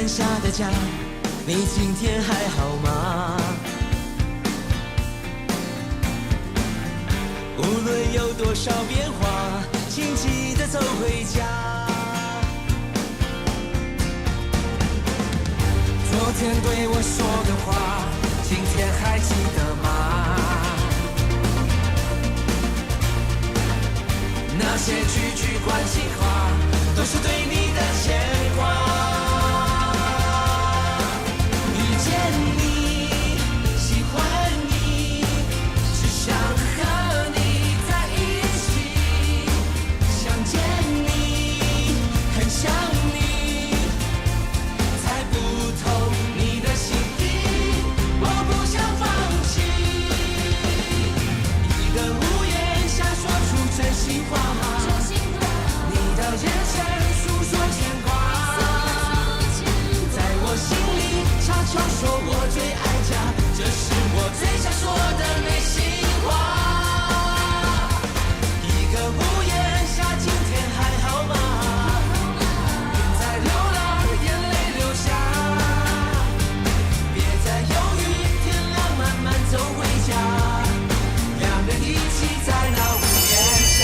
下的家，你今天還好嗎？無論有多少變化，請記得走回家。昨天對我說的話，今天還記得嗎？那些句句關心話，都是對你的牽掛。遇見你，喜歡你，只想和你在一起。想見你，很想你，猜不透你的心意，我不想放棄。一個屋檐下說出真心話，你的眼神訴說牽掛，在我心裡悄悄說我最愛家，這是我最想說的內心話。一個屋檐下，今天還好嗎？別再流浪，眼淚流下，別再猶豫，天亮慢慢走回家，兩人一起在那屋檐下。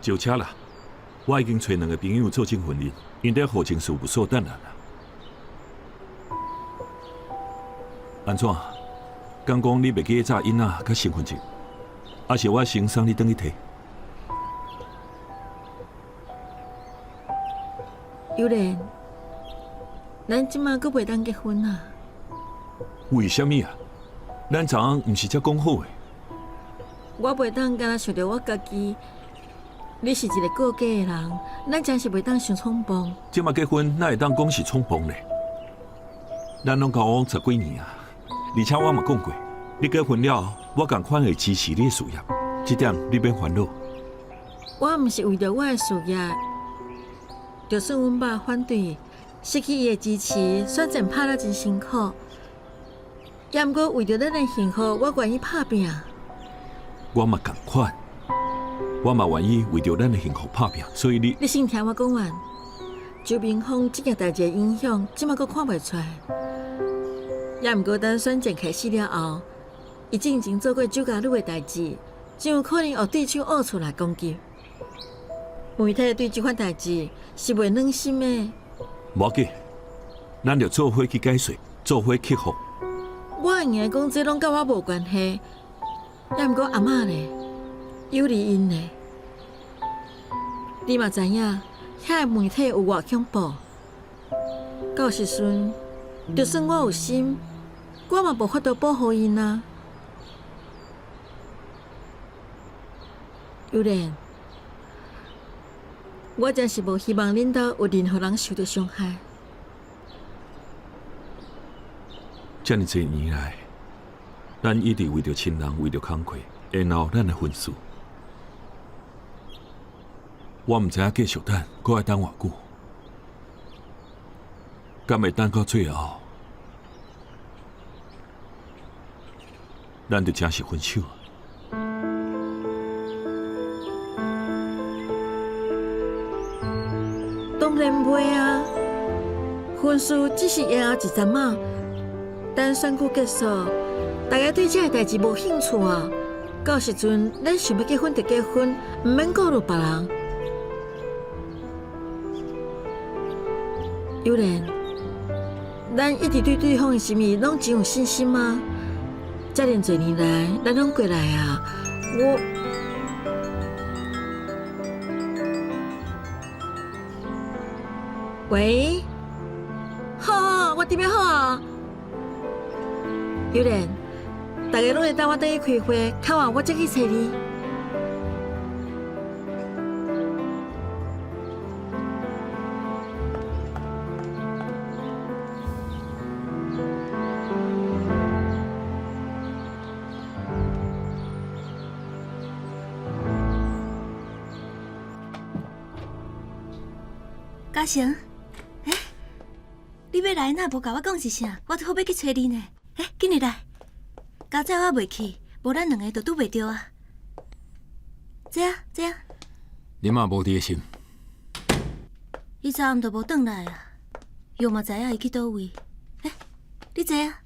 就車啦，我已經揣兩个朋友做證婚人，𪜶佇戶政事務所等咱啦。按怎？敢講你袂記得早印仔佮身份證，抑是我先送你轉去提？尤蓮，咱這馬閣袂當結婚啊？為啥物啊？咱昨昏毋是才講好的？我袂當干焦想著我家己，你是一个顧家的人，咱真是袂當傷衝動。這馬結婚，哪會當講是衝動咧？咱攏交往十幾年啊，而且我嘛講過，你結婚了後，我仝款會支持你的事業，這點你免煩惱。我毋是為著我的事業，就算阮爸反對，失去伊的支持，選戰拍得真辛苦。也毋過為著咱的幸福，我願意拍拚。我嘛仝款，我嘛願意為著咱的幸福拍拚，所以你，你先聽我講完。周明峰這件代誌的影響，這馬閣看袂出來。也毋過等選戰開始了後，伊進前做過酒家女的代誌，真有可能予對手挖出來攻擊。媒體對這款代誌是袂軟心的。無要緊，咱著做伙去解說，做伙克服。我會用得講這攏佮我無關係，也毋過阿嬤呢，有利𪜶呢，你嘛知影，遐个媒體有偌恐怖。到時陣，就算我有心，我嘛無法度保護𪜶啊。尤蓮，我真是無希望恁兜有任何人受著傷害。遮爾濟年來，咱一直為著親人，為著工課，然後咱來分事。我毋知影繼續等，閣愛等偌久，敢會等到最後，咱就正式分手？當然袂啊！婚事只是延後一陣仔，等選舉結束，大家對這个代誌無興趣啊。到時陣，咱想欲結婚就結婚，毋免顧慮別人。尤蓮，咱一直對對方的心意攏真有信心啊！遮爾濟年來，咱攏過來啊，我。喂，好，好，我佇欲好啊。尤蓮，大家攏咧等我轉去開會，較晚我才去揣你。嘉誠，欸，你欲來若無共我講是啥？我拄好欲去揣你呢。欸，緊入來。較早我袂去，無咱兩个就拄袂著啊。坐啊，坐啊。你媽無佇咧心？伊昨暗就無轉來啊，又嘛知影伊去佗位。欸，你坐啊，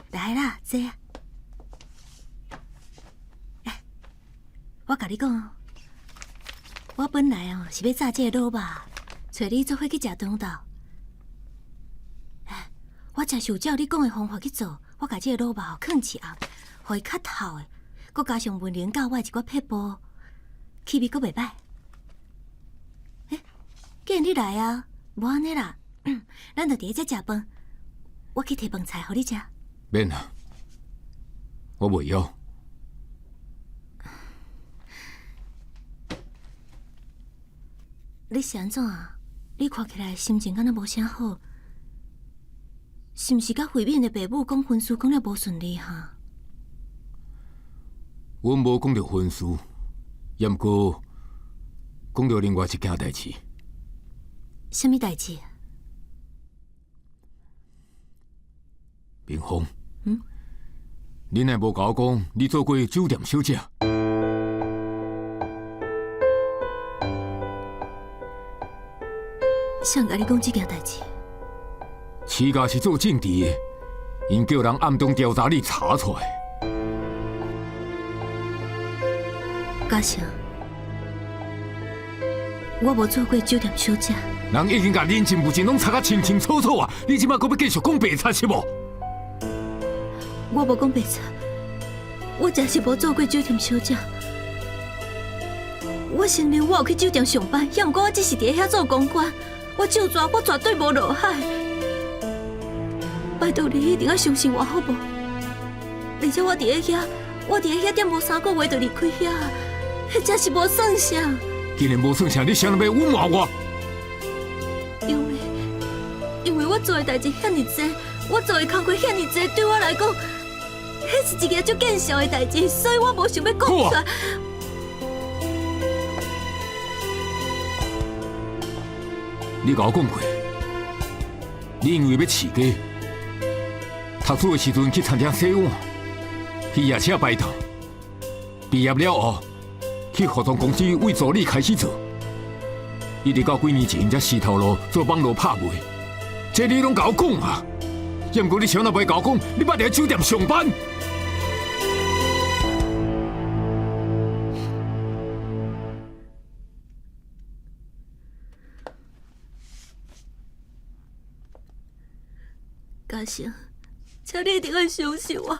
來啦，坐啊。欸，我共你講，我本來哦是欲炸這个滷肉，揣你做伙去食中晝。欸，我真是有照你講的方法去做，我共這个滷肉囥一暗，予伊較透的，閣加上文玲教我的一寡撇步，氣味閣袂歹。欸，既然你來啊，無按呢啦，咱就佇咧遮食飯，我去提飯菜予你食。免啦，我袂枵。你是按怎啊？你看起來心情敢若無啥好，是毋是佮慧敏的爸母講婚事講了無順利哈？阮無講著婚事，也毋過講著另外一件代誌。啥物代誌？明鳳，嗯，你若無共我講，你做過酒店小姐？誰共你講這件代誌？徐家是做政治的，𪜶叫人暗中調查你查出來。嘉誠，我無做過酒店小姐。人已經共人證物證攏查甲清清楚楚啊！你這擺閣欲繼續講白賊是無？我無講白賊，我真是無做過酒店小姐。我承認我有去酒店上班，也毋過我只是佇咧遐做公關。我酒蛇，我絕對無落海。拜託你一定愛相信我，好無？而且我佇咧遐，我佇咧遐踮無三個月就離開遐，彼真是無算啥。既然無算啥，你啥人欲隱瞞我？因為我做的代誌遐爾濟，我做的工課遐爾濟，對我來講，彼是一件足見笑的代誌，所以我無想欲講出來。你共我講過，你因為欲飼雞，讀書的時陣去餐廳洗碗，去夜市擺檔，畢業了後去服裝公司為助理開始做，一直到幾年前才辭頭路做網路拍賣，這你攏共我講啊！也毋過你啥都袂共我講，你捌佇咧酒店上班？嘉誠，請你一定愛相信我。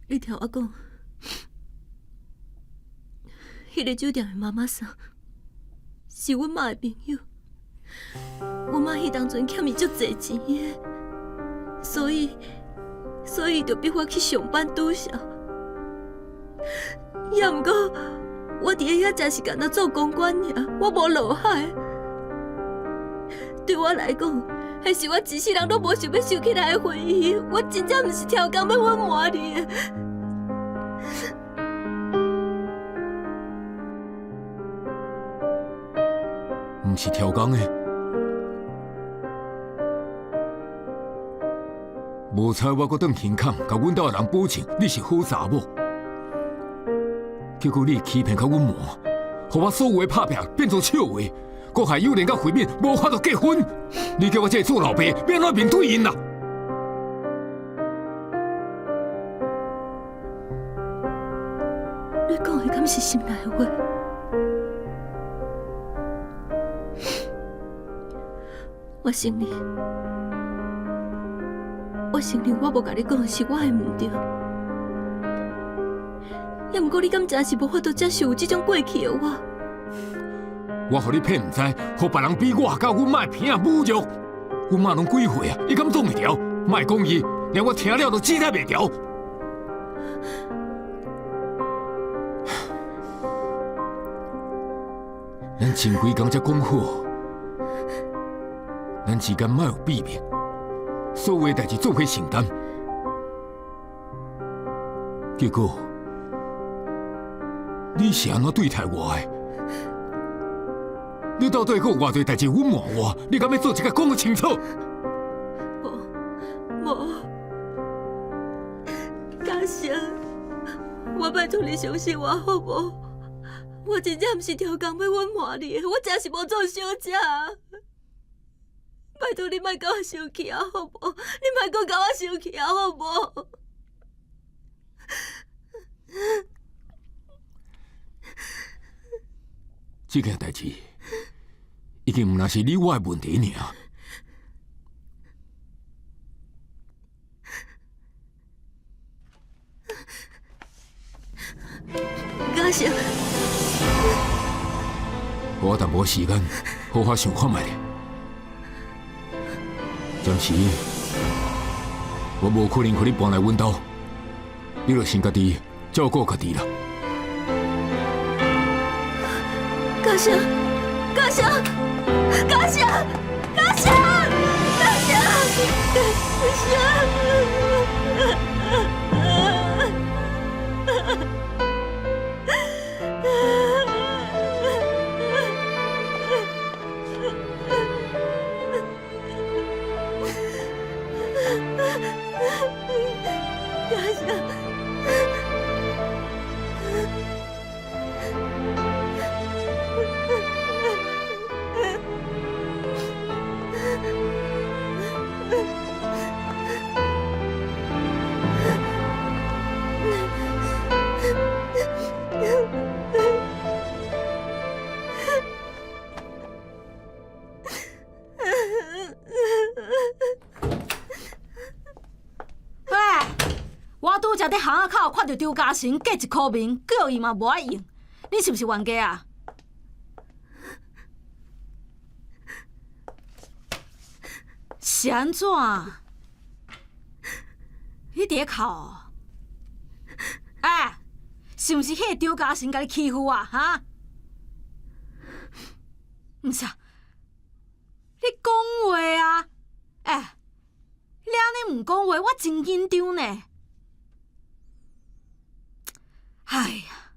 你聽我講，彼个酒店的媽媽桑是阮媽的朋友，阮媽彼當陣欠伊足濟錢的，所以就逼我去上班拄數。也毋過，我佇咧遐真是干焦做公關爾，我無落海。對我來講，彼是我一世人攏無想欲想起來的回憶。我真正毋是超工欲隱瞞你的。毋是超工的，無彩我閣轉胸坎，共阮兜的人保證你是好查某。結果你欺騙共隱瞞，予我所有的拍拚變做笑話，閣害幼蓮佮慧敏無法度結婚。你叫我這个做老爸，欲按怎面對𪜶啊？你講的敢是心內話？我承認，我承認我無共你講是我的毋對。也毋過你敢真是無法度接受這種過去的我？我予你騙毋知，予別人比我佮阮媽的鼻仔侮辱。阮媽攏幾歲啊？伊敢擋會牢？莫講伊，連我聽了都舌袂牢。咱前幾工才講好，咱之間莫有秘密，所有的代誌做伙承擔。結果，你是按怎對待我的？你到底閣有偌濟代誌隱瞞我？你敢欲做一个講個清楚？無無，嘉誠，我拜託你相信我好無？我真正毋是超工欲隱瞞你的，我真是無做小姐。拜託你莫共我生氣啊，好無？你莫閣共我生氣啊，好無？這件代誌已經毋但是你我的問題爾。嘉誠，予我淡薄時間，好好想看覓咧。暫時我無可能予你搬來阮兜，你就先家己照顧家己啦。嘉誠，嘉誠，嘉誠，嘉誠，嘉誠，嘉誠。嘉誠。喂，我拄才佇巷仔口看著張嘉誠借一箍麵，叫伊嘛無愛用，你是毋是冤家啊？是按怎？你佇咧哭哦？欸，是毋是彼個張嘉誠共你欺負啊？哈？毋是啊，你講話啊！欸，你按呢毋講話，我真緊張呢。哎呀，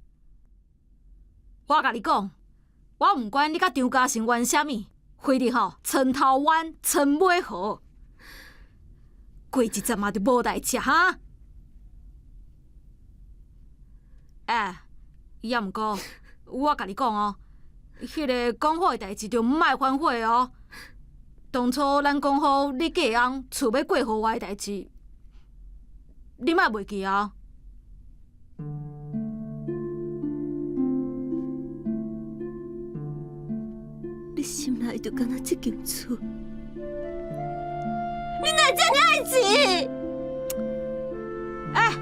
我共你講，我毋管你佮張嘉誠冤啥物，非得吼床頭冤，床尾和，過一陣嘛就無代誌哈。欸，抑毋過，我共你講哦，彼个講好的代誌就毋愛反悔哦。當初咱講好你嫁翁厝欲過予我的代誌，你莫袂記哦。你心內就敢若這間厝，你哪會這爾愛錢？欸，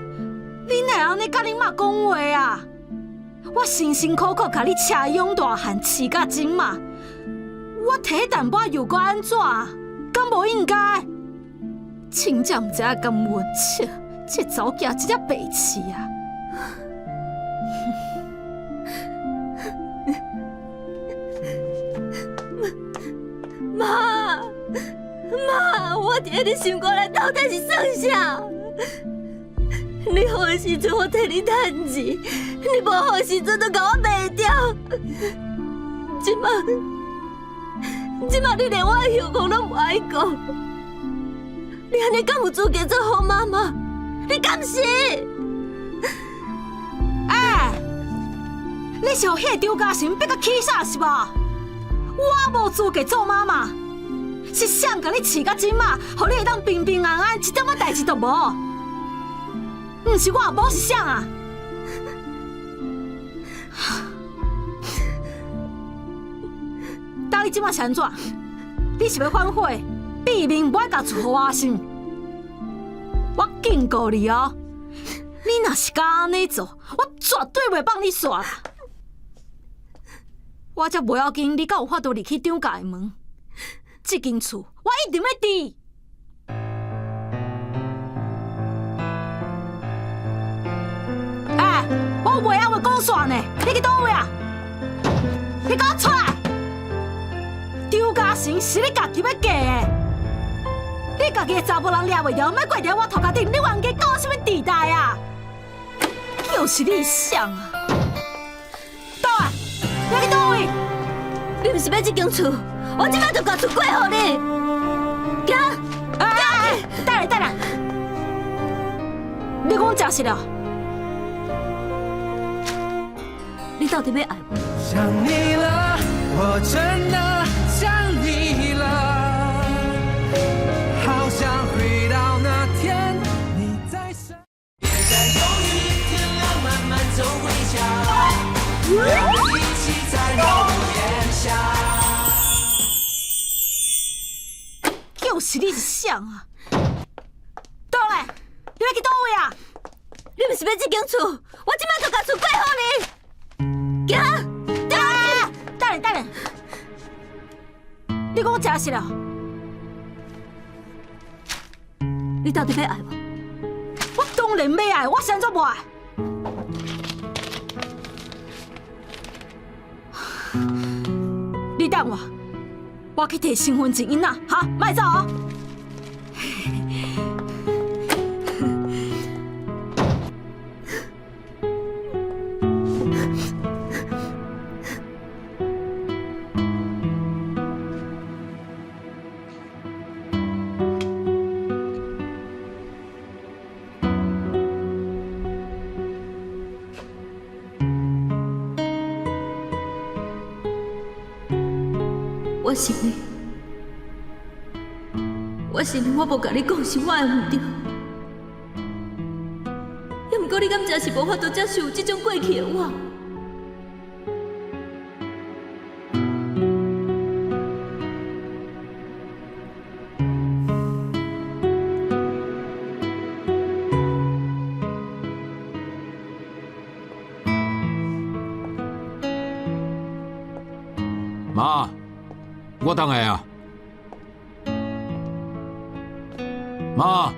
你哪會按呢佮恁媽講話啊？我辛辛苦苦共你車養大漢，飼甲這馬，我提淡薄仔又閣按怎？敢無應該？真正毋知影甘願，切，這查某囝真正白痴啊！媽，媽，我佇咧你心肝內到底是算啥？你好的時陣我替你趁錢，你無好的時陣都共我賣掉。這馬，這馬你連我的後果攏無愛顧，你按呢敢有資格做好媽媽？你敢是？欸，你是予彼個張嘉誠逼甲起啥是無？我無資格做媽媽，是誰共你飼甲這馬，予你會當平平安安，一點仔代誌都無？毋是我，無是誰啊？到你這馬是按怎？你是欲反悔，變面無愛共厝予我是毋？我警告你哦，你若是敢按呢做，我絕對袂放你煞啦！我才無要緊，你敢有法度入去張家的門？這間厝我一定欲佇。欸，我話猶未講煞呢，你去佗位啊？你共我出來！張嘉誠是你家己欲嫁的，你家己的查某人掠袂著，莫怪佇我頭殼頂，你冤家講啥物地帶啊？又是你誰啊？你毋是欲這間厝，我這擺就共厝過予你。行，哎，等下等下，你講誠實了？你到底欲愛無？想你了，我真的想你了，好想回到那天你在身。別再猶豫，天亮慢慢走回家，讓我們一起在屋檐下。就是你是誰啊？倒來，你欲去佗位啊？你毋是欲這間厝，我這擺就共厝過予你。行，等下等下，你講誠實了？你到底欲愛無？我當然欲愛，我是按怎無愛？你等我，我去提身份證印仔，哈，莫走哦。我承認，我承認我無共你講是我的毋對，也毋過你敢真是無法度接受這種過去的我？媽，我轉來啊！媽，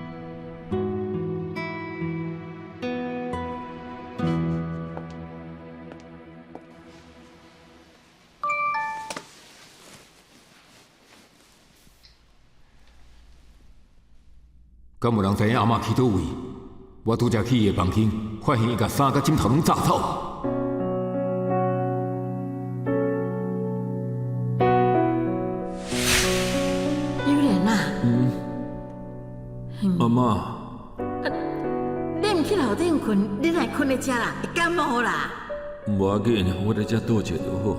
敢有人知影阿嬤去佗位？我拄才去伊的房間，發現伊共衫佮枕頭攏紮走。玉蓮啊，阿嬤，你毋去樓頂睏，你來睏佇遮啦，會感冒啦。無要緊，我佇遮倒一下就好。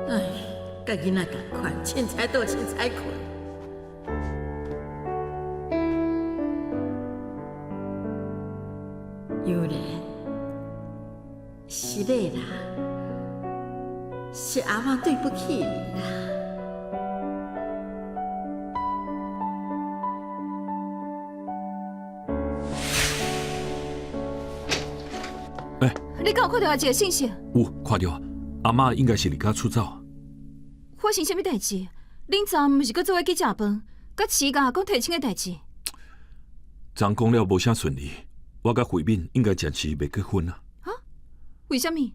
唉，佮囡仔仝款，凊彩倒，凊彩睏。玉蓮，是的啦，是阿嬤對不起你啦。欸，你敢有看著阿姐的信息？有看著，阿嬤應該是離家出走。發生啥物代誌？恁昨毋是閣做伙去食飯，閣飼鴨講提親的代誌？昨講了無啥順利，我佮慧敏應該暫時袂結婚啊。啊？為啥物？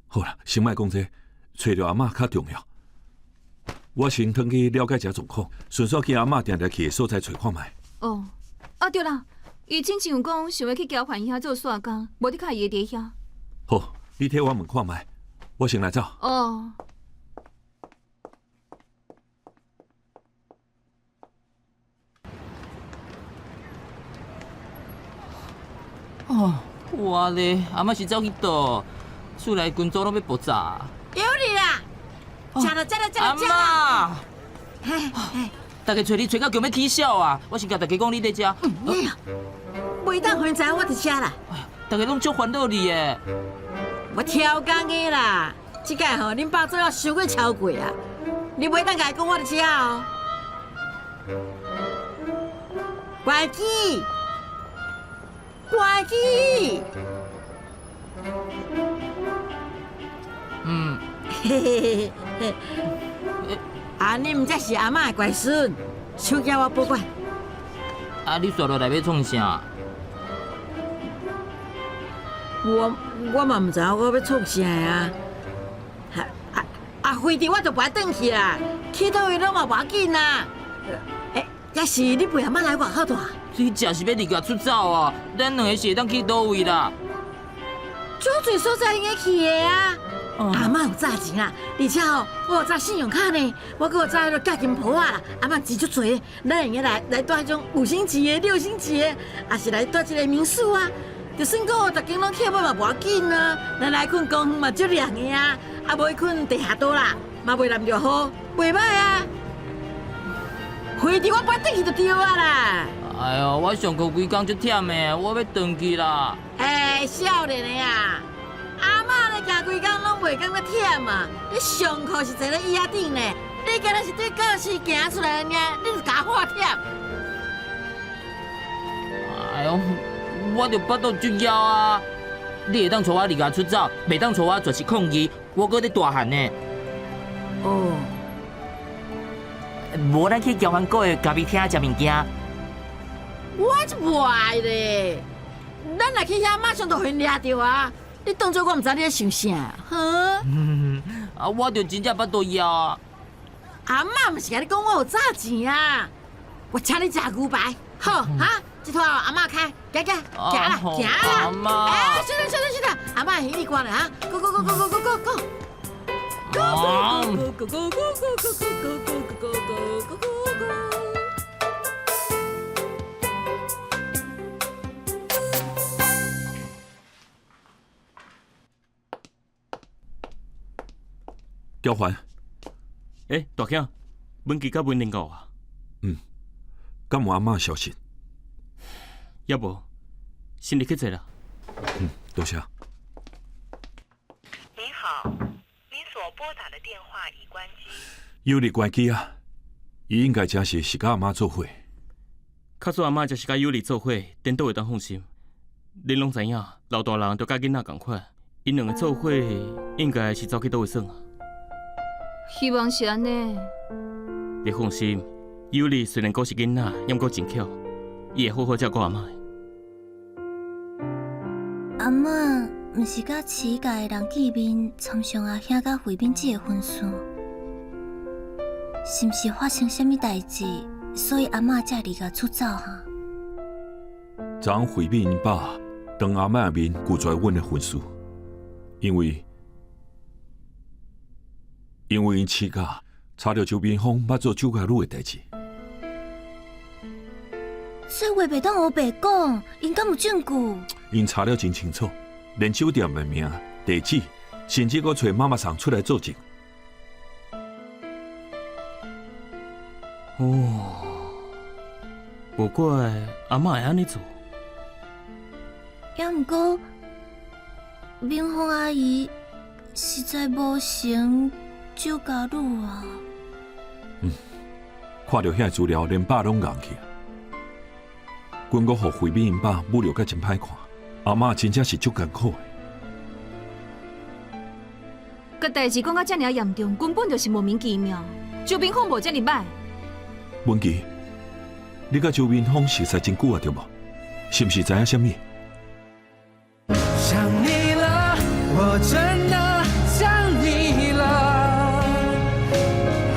好啦，先莫講這，揣著阿嬤較重要。我先轉去了解一下狀況，順紲去阿嬤定定去的所在揣看覓。哦，啊對啦，伊之前有講想欲去交還伊遐做煞工，無的確伊會佇遐。好，你替我問看覓，我先來走。哦。哦，哇咧，阿嬤是走去佗？厝內群組攏欲爆炸。有你啦！食啦食啦食啦食啦！阿嬤，大家揣你揣到強欲起痟啊！我先共大家講你佇遮。袂當予𪜶知影我佇遮啦。大家攏足煩惱你的。我超工的啦，這擺吼，恁爸做了傷過超過啊！你袂當共伊講我佇遮哦。乖機，乖機。嗯。嘿嘿嘿嘿。啊，你毋才是阿嬤的乖孫，手交我保管。啊，你煞落來欲創啥？我嘛毋知影我欲創啥啊！啊，飛機我就無愛轉去啦，去佗位攏嘛無要緊啦。欸，抑是你陪阿嬤來外口蹛？你食是欲離家出走啊？咱兩个是會當去佗位啦？足濟所在用得去的啊！阿嬤有詐錢啦，而且吼，我有詐信用卡呢，我閣有詐彼个假金鋪仔啦。阿嬤錢足濟，咱會用來來住彼種五星級的、六星級的，抑是來住一个民宿啊。就算講逐間攏客滿嘛無要緊啊，咱來睏公園嘛足涼的啊，啊無去睏地下道啦，嘛袂淋著雨，袂䆀啊。飛佇我飛轉去就對啊啦。哎喲，我上課規工足忝的，我欲轉去啦。欸，少年的啊，阿嬤咧行規工攏袂感覺忝啊！你上課是坐咧椅仔頂呢，你敢若是對教室行出來爾，你就共我喊忝。哎喲，我著腹肚足枵啊！你會當帶我離家出走，袂當帶我絕食抗議，我閣咧大漢呢。哦，無咱去交番閣的咖啡廳食物件。我就無愛咧，咱若去遐，馬上就予𪜶掠著啊！你當做我毋知你咧想啥？呵？啊，我著真正腹肚枵啊！阿嬤毋是共你講我有詐錢啊！我請你食牛排，好哈？這拖阿嬤開，行行行啦，行啦！阿嬤，欸，小等小等小等，阿嬤行李關了哈，Go go go go go go go go！Go go go go go go go go go go go！交還。欸，大兄，文琪佮文玲有啊？嗯，敢有阿嬤消息？猶無，先入去坐啦。嗯，多謝。您好，您所撥打的電話已關機。有你關機啊？伊應該真是是佮阿嬤做伙。假使阿嬤真是佮有你做伙，顛倒會當放心。恁攏知影，老大人著佮囡仔仝款，𪜶兩个做伙應該是走去佗位耍啊。希望是按呢。你放心，有你雖然閣是囡仔，猶閣真巧，伊會好好照顧阿嬤的。阿嬤毋是佮乞丐的人見面，參上阿兄佮慧敏姊的婚事，是毋是發生啥物代誌，所以阿嬤才會離家出走哈？昨昏慧敏𪜶爸當阿嬤的面拒絕阮的婚事，因為。因為𪜶飼家查著周明峰捌做酒家女的代誌。這話袂當烏白講，𪜶敢有證據？𪜶查了真清楚，連酒店的名、地址，甚至閣揣媽媽桑出來作證。哦，無怪阿嬤會按呢做。猶毋過，明鳳阿姨實在無成酒家女啊！嗯，看著遐資料，連肉攏硬去。阮閣予慧敏𪜶爸侮辱甲真歹看，阿嬤真正是足艱苦的。共代誌講甲遮爾嚴重，根本就是莫名其妙。周明峰無遮爾䆀。文琪，你佮周明峰熟似真久啊，對無？是毋是知影啥物？想你了，我真的想你了，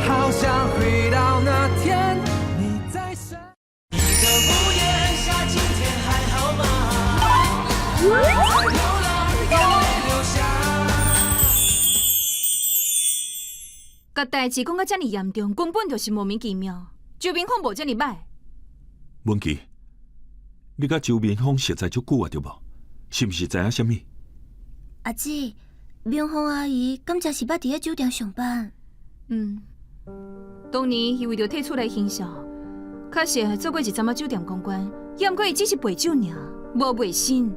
好想回到那天你在身。一個屋檐下，今天還好嗎？在流浪，眼淚流下。共代誌講甲遮爾嚴重，根本就是莫名其妙。周明峰無遮爾䆀。文琪，你佮周明峰熟似足久啊，對無？是毋是知影啥物？阿姊，明鳳阿姨敢真是捌佇咧酒店上班？嗯，當年伊為著退出來行銷，確實做過一陣仔酒店公關，猶毋過伊只是賣酒爾，無賣身。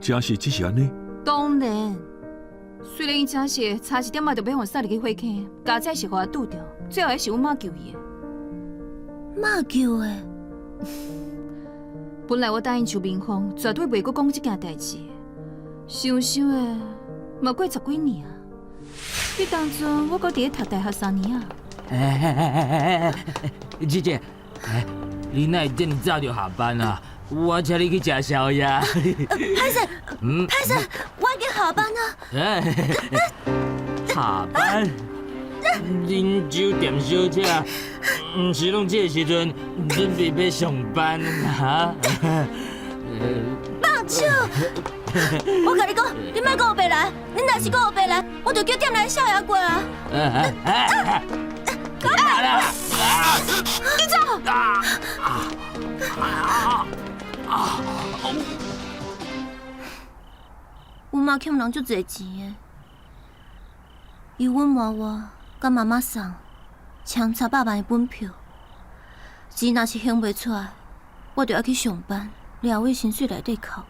真是只是按呢？當然，雖然伊真是差一點仔就欲予送入去火坑，佳哉是予我拄著，最後還是阮媽救伊的。媽救的？本來我答應周明峰，絕對袂閣講這件代誌。想想的，嘛過十幾年啊。彼當陣我閣佇咧讀大學三年啊。欸，姐姐，你哪會這麼早就下班啊？我請你去食宵夜。歹勢，歹勢，我已經下班啊。下班？恁酒店小姐，毋是拢這个时阵准备欲上班哈？放手！我共你讲，你莫阁乌白来，你若是阁乌白来，我就叫店内少爷过来。你走！阮妈欠人足济钱的，由阮妈我佮妈妈送，签三百万的本票。钱若是还袂出来，我就爱去上班，掠我薪水内底扣。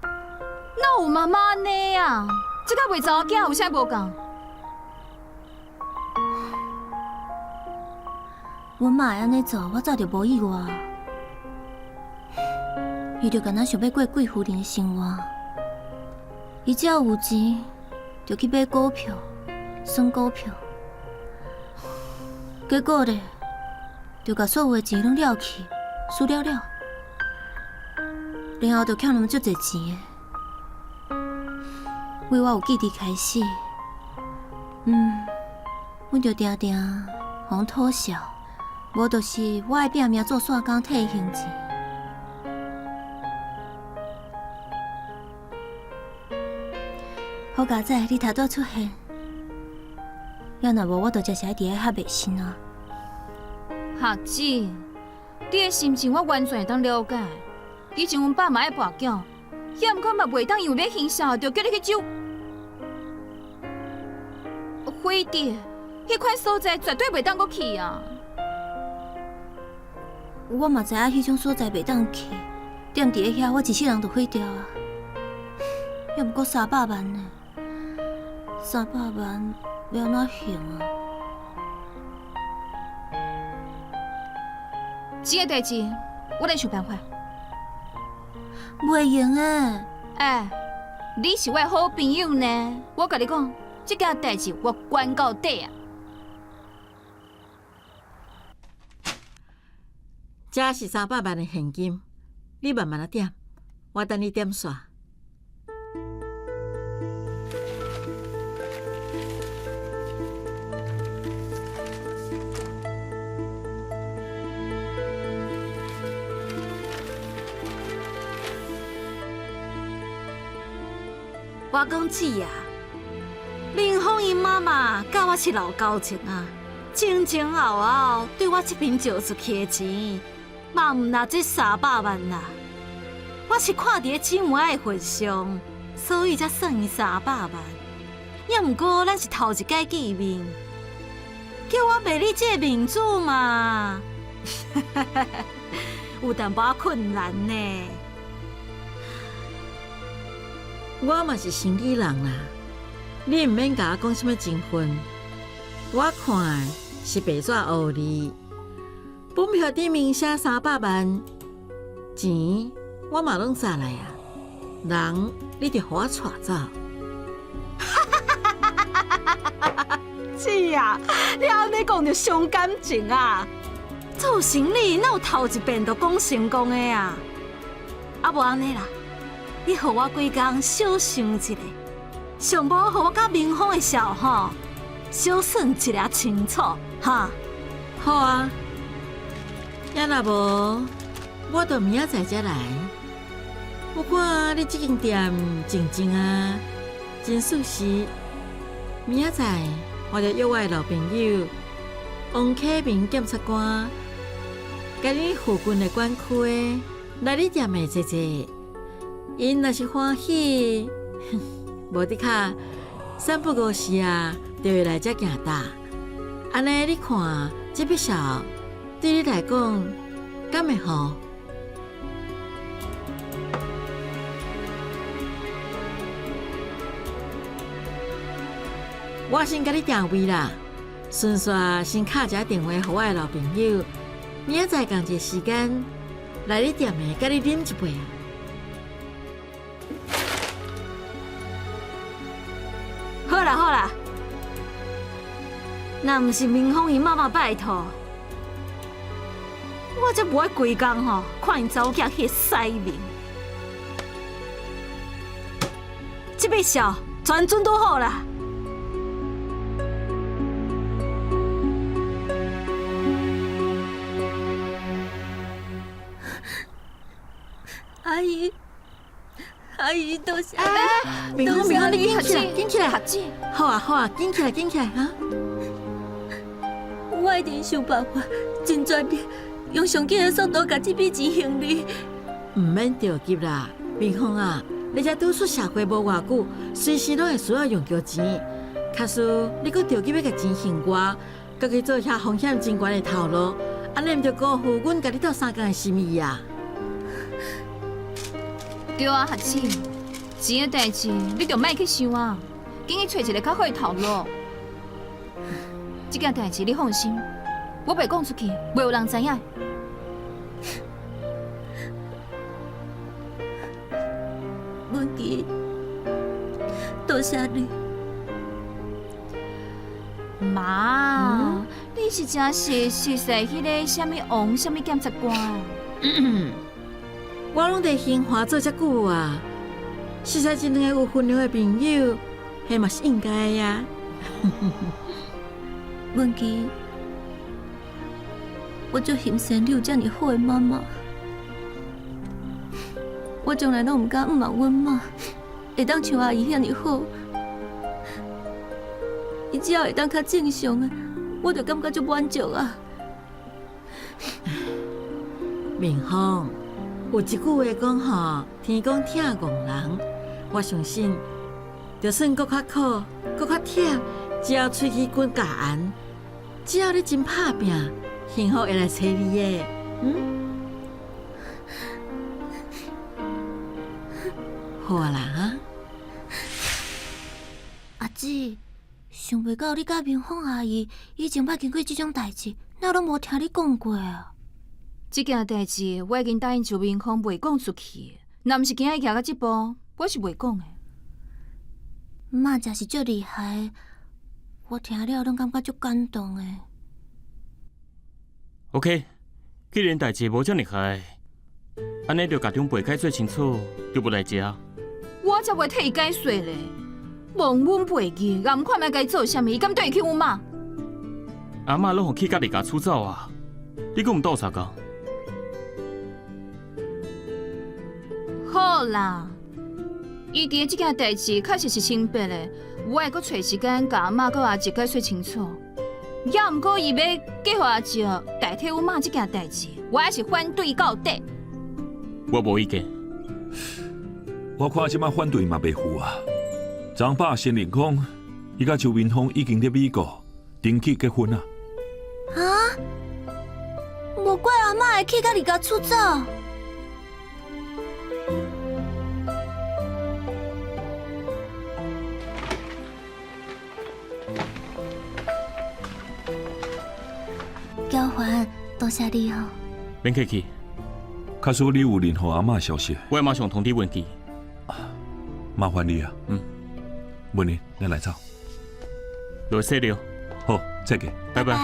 哪有妈妈按呢啊？这佮卖查某囝有啥无仝？阮妈会按呢做，我早就无意外。伊就敢若想欲过贵妇人的生活，伊只要有钱，就去买股票、算股票，结果咧，就共所有的钱拢了去，输了了，然后就欠人足济钱的。为我有记忆开始，阮就定定予人讨笑，无就是我爱拼命做散工替伊还钱。好佳哉，你头拄出现，要若无我就真是爱伫遐翕袂身啊。学姊，你的心情我完全会当了解。以前阮爸嘛爱跋筊，也毋过嘛袂当因为欲行销，就叫你去酒飞碟，彼款所在绝对袂当阁去啊！我嘛知影彼种所在袂当去，踮伫咧遐，我一世人就毁掉啊！也毋过三百万呢，三百万欲按怎还啊？钱的代志，我来想办法。袂用的。哎，你是我的好朋友呢，我共你讲，这件代志我管到底啊！这是三百万的现金，你慢慢仔点，我等你点煞。我讲姊啊，明凤𪜶妈妈佮我是老交情啊，前前后后对我这边借出去的钱，嘛毋若这三百万啦。我是看伫咧姊妹仔的份上，所以才算伊三百万。也毋过咱是头一摆见面，叫我卖你这个面子嘛，有淡薄仔困难呢。我嘛是生意人啦，你毋免共我讲啥物情分，我看的是白纸黑字，本票顶面写三百万，钱我嘛拢扎来啊，人你著予我带走。姊啊，你按呢讲就伤感情啊！做生意哪有头一遍就讲成功的啊？啊，无按呢啦。你予我几工小想一下，上无予我佮明峰的数吼，小算一下清楚，哈。好啊，也若无，我就明仔载才来。我看你这间店静静啊，真舒适。明仔载我就约我的老朋友王启明检察官，佮你附近的管区的来你店内坐坐。𪜶若是欢喜，无的卡三不五时啊，就会来遮行搭。按呢，你看这笔数对你来讲，敢会好？我先共你订位啦，顺续先敲一下电话予我的老朋友，明仔载仝一个时间来你店内，共你啉一杯啊！好啦好啦，若毋是明凤𪜶妈妈拜托，我才无爱规工吼看𪜶查某囝彼个屎面。这笔数全准拄好啦。阿姨，阿姨，多谢你。明芳，明芳，你紧起来，紧起来！学姊，好啊，好啊，紧起来，紧起来哈！我一定想办法，尽全力，用上紧的速度共这笔钱还你。毋免著急啦，明芳啊，你才拄出社会无偌久，随时拢会需要用著钱。假使你阁著急欲共钱还我，阁去做遐风险真悬的头路，按呢毋著辜负阮共你斗相共的心意啊！对啊，学姊，钱的代志你就莫去想啊，紧去揣一个较好的头路。这件代志你放心，我袂讲出去，袂有人知影。文琪，多谢你。妈，你是真是熟似彼个啥物王、啥物检察官？我拢伫兴华做遮久啊，熟似一两个有份量的朋友，彼嘛是应该的啊。文琪，我足欣羡你有遮尔好的妈妈。我从来拢毋敢毋望阮妈会当像阿姨遐尔好，伊只要会当较正常的，我就感觉足满足啊。明芳，有一句话讲吼，天公疼戆人，我相信，就算阁较苦，阁较忝，只要喙齿骨咬硬，只要你真拍拚，幸福会来揣你的，嗯？好啊啦，哈！阿姊，想袂到你佮明凤阿姨以前捌经过这种代志，哪拢无听你讲过啊？这件代志我已经答应周明凤袂讲出去，若毋是今仔行到这步，我是袂讲的。妈真是足厉害，我听了拢感觉足感动的。 OK，既然代志无遮尔害，按呢就共长辈解说清楚，就无代志啊。我才袂替伊解说咧，忘恩负义，也毋看觅共伊做啥物，伊敢对得起阮妈？阿嬷拢予气甲离家出走啊！你阁毋斗相共？好啦，伊伫这件代志确实是清白的，我会阁揣时间共阿嬷阁阿叔解说清楚。也毋过伊欲嫁予阿叔代替阮妈这件代志，我还是反对到底。我无意见。我看这摆反对嘛袂赴啊。张爸承认讲，伊佮周明峰已经伫美国登记结婚啊。啊？无怪阿嬷会气甲离家出走。娇环，多谢你哦。免客气。假使你有任何阿嬷消息，我会马上通知文琪。麻烦你啊。嗯。文玲，咱来走。落雪了。好，再见。拜拜。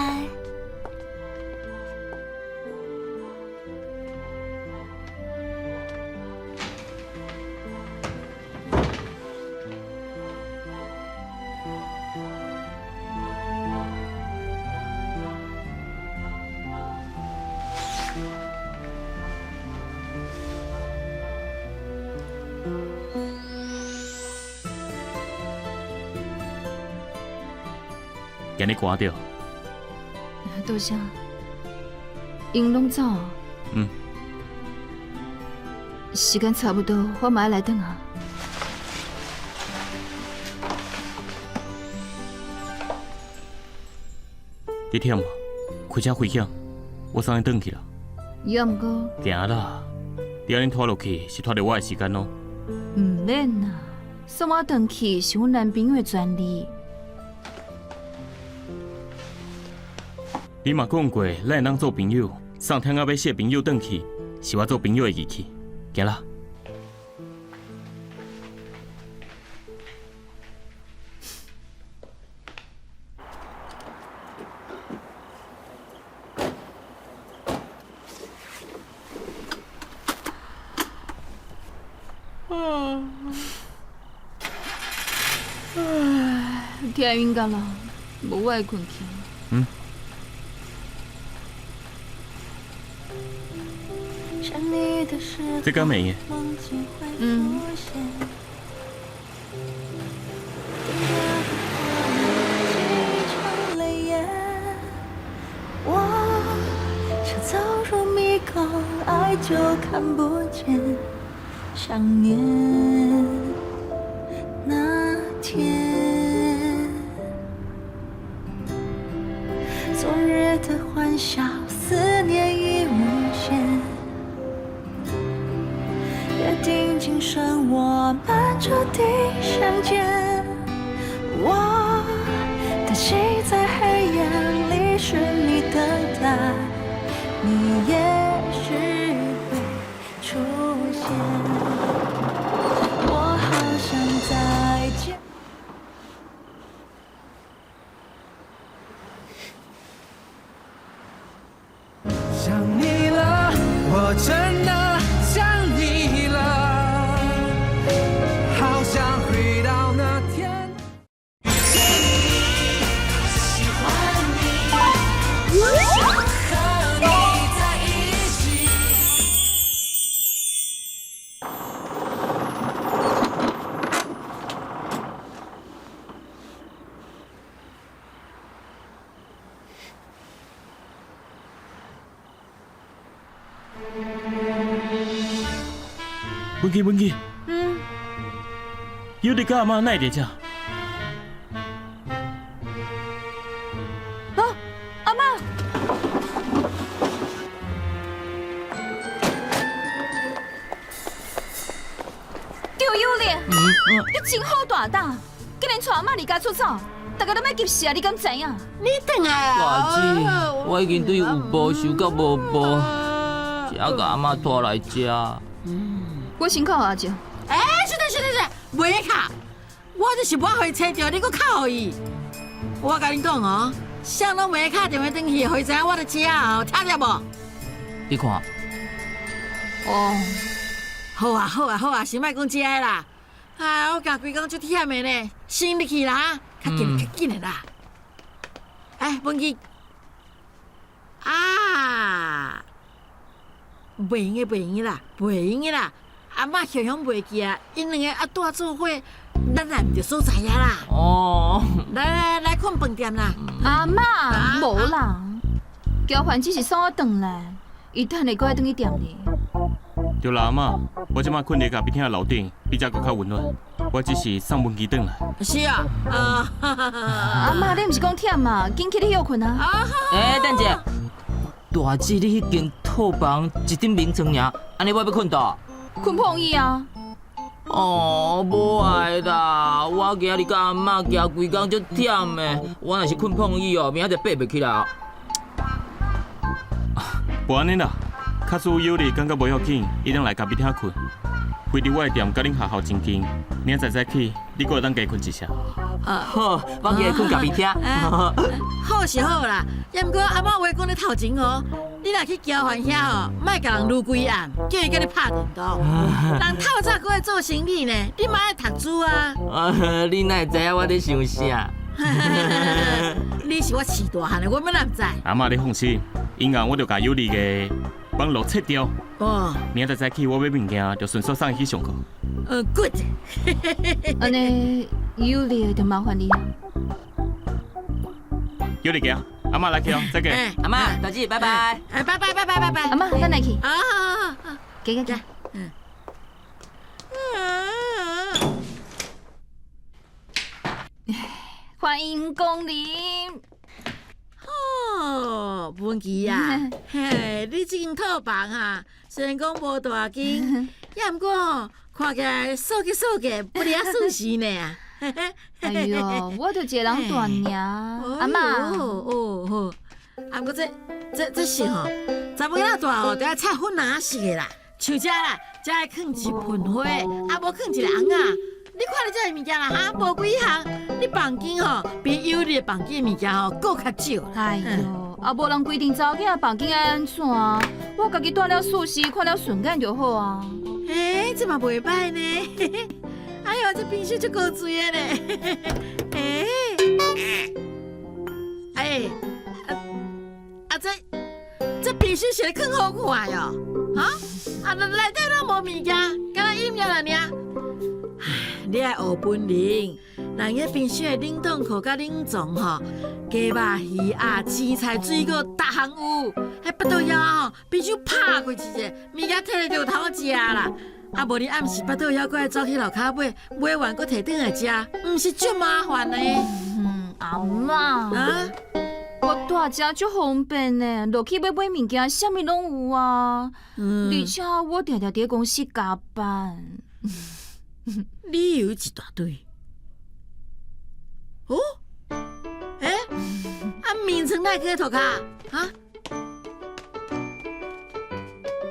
今日寒著。多谢。𪜶拢走。嗯。时间差不多，我嘛爱来转啊。你忝无？开车危险，我送你转去啦。也毋过。行啦，你按呢拖落去是拖著我的时间喔。毋免啦，送我转去是阮男朋友的权利。你嘛讲过，咱会当做朋友，送忝到欲死的朋友转去，是我做朋友的义气。行啦。唉，听晕甲啦，无我会困去。嗯。趁你這敢會用？嗯。走入迷宮，愛就看不見。想念那天，昨日的歡笑，思念已無限。約定今生我們注定相見。我的心在黑夜裡尋覓等待。你也許會出現，我好想再見。想你了，我真的想你了，好想回到那天。遇見你，喜歡你，想和你在一起。文琪，文琪，嗯，有你佮阿嬤哪會佇遮？啊，阿嬤，趙有禮，你真好大膽，竟然帶阿嬤離家出走，大家攏欲急死啊！你敢知影？你轉來啊！大姐，我已經對有步想到無步，才共阿嬤拖來遮。我先敲阿叔。欸，小弟小弟小弟，袂敲，我就是無愛予伊揣著，你閣敲予伊。我共你講哦，啥攏袂敲電話轉去，予伊知影我佇遮哦，聽著無？你看。哦，好啊好啊好啊，先莫講這个啦。啊，我行規工足忝的呢，先入去啦，較緊較緊的啦。哎，文琪，啊，袂用的袂用的啦，袂用的啦。阿嬤常常袂記啊，𪜶兩个啊住做伙，咱來毋著所在啊啦。哦，來來來，睏飯店啦。阿嬤，無啦，喬凡只是送我轉來，伊等下閣愛轉去店裡。對啦，阿嬤，我這擺睏佇咖啡廳樓頂，比遮閣較溫暖。我只是送文琪轉來。是啊，啊。阿嬤，你毋是講忝啊？緊起來歇睏啊。欸，等一下，大姊，你彼間套房一頂眠床爾，按呢我欲睏佗？睏碰椅啊！哦，無愛啦，我今日佮阿嬤行規工足忝的，我若是睏碰椅哦，明仔載爬袂起來哦。無按呢啦，假使有你感覺無要緊，伊當來咖啡廳睏。非佇我的店佮恁學校真近，明仔載早起你閣會當加睏一下。好，我今日睏咖啡廳。好是好啦，也毋過阿嬤話講咧頭前哦，你若去交還遐吼，莫共人攄規暗，叫伊共你拍電動。人透早閣愛做生意呢，你嘛愛讀書啊。你哪會知影我咧想啥？你是我飼大漢的，我欲哪毋知？阿嬤，你放心，以後我就共有利的網路切掉。哦。明仔載早起我買物件，就順手送伊去上課。Good。按呢，有利就麻煩你。有利行，阿嬤來去哦，再見。阿嬤，大姊，拜拜。哎，拜拜拜拜拜拜。阿嬤，咱來去。啊好好好，行行行。嗯。歡迎光臨。哦，文琪啊，嘿，你這間套房啊，雖然講無大間，也毋過看起來掃潔掃潔，不離啊順時呢。哎喲，我就一个人住爾，阿嬤。哦哦，啊，毋過這這這是吼，查某囡仔大吼，著愛插粉紅色的啦，像這啦，這愛囥一盆花，啊無囥一个尪仔。你看你這个物件啦，哈，無幾項，你房間吼比有你的房間物件吼閣較少。哎喲，啊無人規定查某囝房間愛按怎，我家己蹛了舒適，看了順眼就好啊。欸，這嘛袂䆀呢。哎喲，這冰箱足高水的呢。欸，哎，啊這這冰箱是咧囥好看喲，哈？啊，內底攏無物件，敢若飲料爾。唉，你愛學本領，人彼冰箱的冷凍庫佮冷藏吼，雞肉、魚鴨、青菜、水果，逐項有。彼腹肚枵吼，冰箱拍開一下，物件提來就有通食啦。啊，無你暗時腹肚枵，閣愛走去樓跤買，買完閣提轉來食，毋是足麻煩的。嗯，阿嬤，啊，我蹛遮足方便的，落去欲買物件，啥物攏有啊。嗯而且我定定佇公司加班。理由一大堆。哦，欸，啊，眠床哪會囥佇塗跤？啊？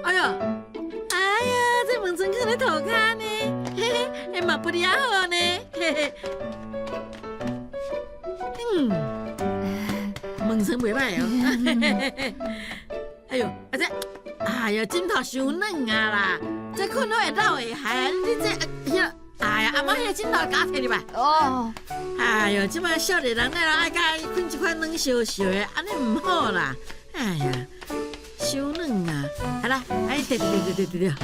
哎喲，哎呀，這眠床囥佇塗跤呢，嘿嘿，欸嘛不離好呢，嘿嘿。嗯，眠床袂䆀哦。哎喲，啊這，哎呀，枕頭傷軟啊啦，這睏好會老會害，你這，彼個，哎呀，阿嬤彼個枕頭共我提入來。哦。哎喲，這擺少年人哪會愛佮意睏這款軟燒燒的，按呢毋好啦。哎呀，傷軟啊！啊來，哎，對對對對對對，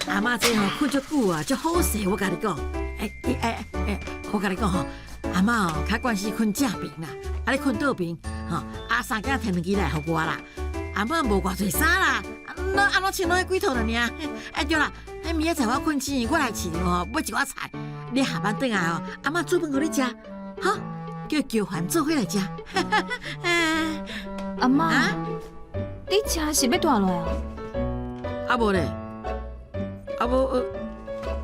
阿嬤這吼睏足久啊，足好勢，我共你講。哎哎哎，我共你講吼，阿嬤哦較慣勢睏正爿啦，啊你睏倒爿，吼，啊衫囝提兩支來予我啦。阿嬤無偌濟衫啦，攏按怎穿攏彼幾套爾。哎對啦，彼明仔載我睏醒，我來市場吼買一寡菜，你下班轉來吼，阿嬤煮飯予你食，好，叫喬凡做伙來食。阿嬤，你遮是欲蹛落來啊？啊無咧，啊無，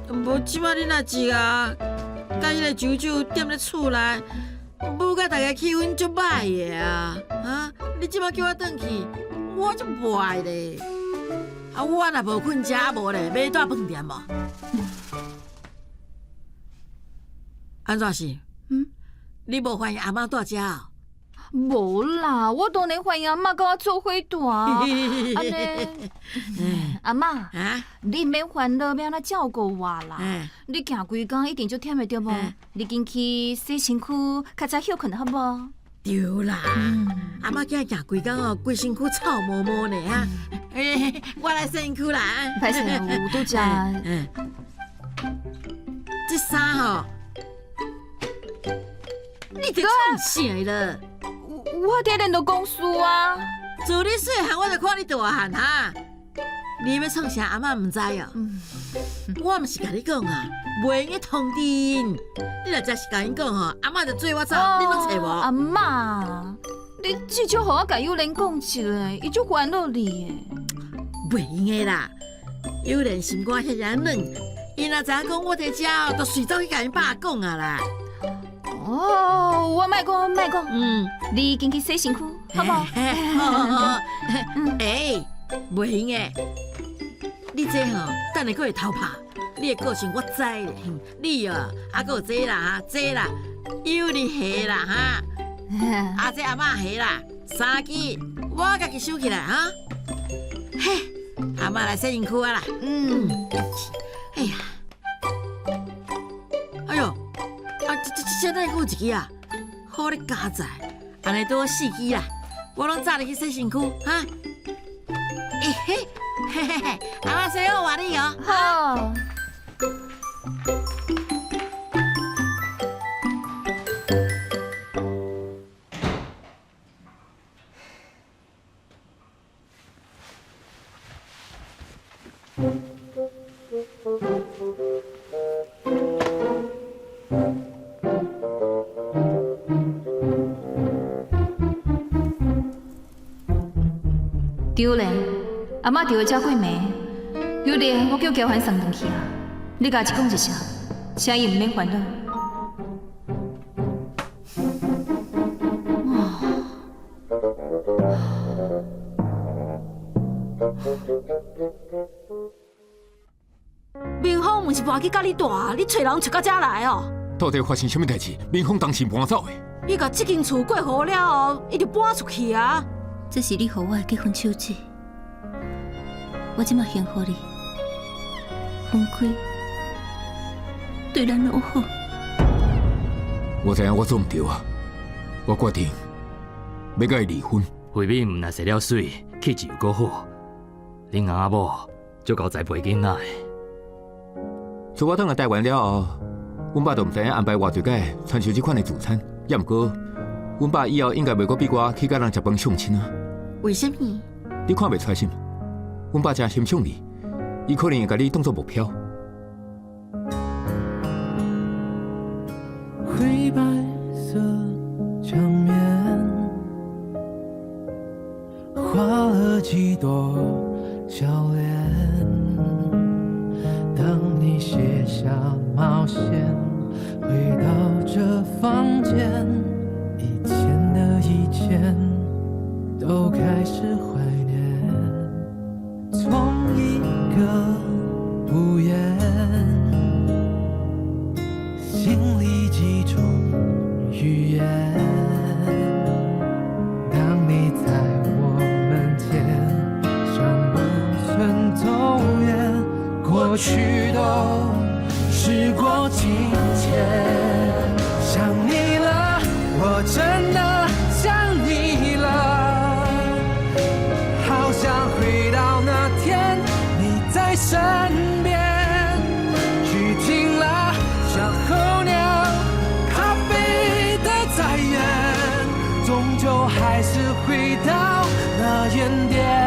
無這擺你若一個，佮彼個舅舅踮咧厝內，舞甲大家氣氛足歹的啊！啊，你這擺叫我轉去，我足無愛咧。啊，我若無睏遮，啊無咧，欲蹛飯店無？按怎是？嗯，你無歡迎阿嬤蹛遮哦？無啦，我當然歡迎阿嬤佮我做伙蹛。按呢，阿嬤，你毋免煩惱欲按怎照顧我啦。你行規工一定足忝的對無？你緊去洗身軀，較早歇睏好無？對啦，阿嬤今日行規工哦，規身軀臭毛毛呢哈。我來洗身軀啦。歹勢，有拄才。這衫吼，你佇創啥了？我佇聯絡公司啊。自你細漢我就看你大漢哈，你欲創啥阿嬤毋知哦。我毋是共你講啊，袂用得通知𪜶。你若真是共𪜶講吼，阿嬤就做我走，你攏揣無？阿嬤，你至少予我共幼蓮講一下，伊足煩惱你的。袂用的啦，幼蓮心肝遐爾軟，伊若知影講我佇遮，就隨走去共𪜶爸講啊啦。哦，我莫講，莫講。嗯，你緊去洗身軀，好無？好好好。欸，袂用的，你這吼，等下閣會偷拍。你的個性我知咧，你哦，啊，閣有這啦哈，這啦，有你下啦哈，啊這阿嬤下啦，三支我家己收起來哈。嘿，阿嬤來洗身軀啊啦。嗯。哎呀，哎喲，啊這這這哪會閣有一支啊？好咧佳哉，按呢拄好四支啦，我攏早入去洗身軀哈。欸嘿，嘿嘿嘿，阿嬤洗好換你哦。好。張蓮，阿嬤佇遮幾暝，有蓮，我叫喬凡送轉去啊，你共伊講一聲，請伊毋免煩惱。明峰毋是搬去佮你蹛，你揣人揣到遮來哦？到底發生啥物代誌？明峰當時搬走的。伊共這間厝過戶了後，伊就搬出去啊。這是你予我的結婚手指，我這馬還予你，分開對咱攏好。我知影我做毋對啊，我決定欲佮伊離婚。慧敏毋但生了媠，氣質又閣好，恁翁仔某足𠢕栽培囡仔的。自我轉來台灣了後，阮爸就毋知影安排偌濟擺傳授這款的主餐，也毋過，阮爸以後應該袂閣逼我去佮人食飯相親啊。為啥物？你看袂出來是毋？阮爸誠欣賞你，伊可能會共你當做目標。灰白色牆面，畫了幾朵笑臉。當你卸下帽線，回到這房間，以前的以前都開始懷念。從一個屋檐，心裡幾種語言。當你在我門前，像不曾走遠，過去都時過境遷。想你了，我真的想你了，好想回到那天你在身邊。雨停了，像候鳥咖啡的再演，終究還是回到那原點。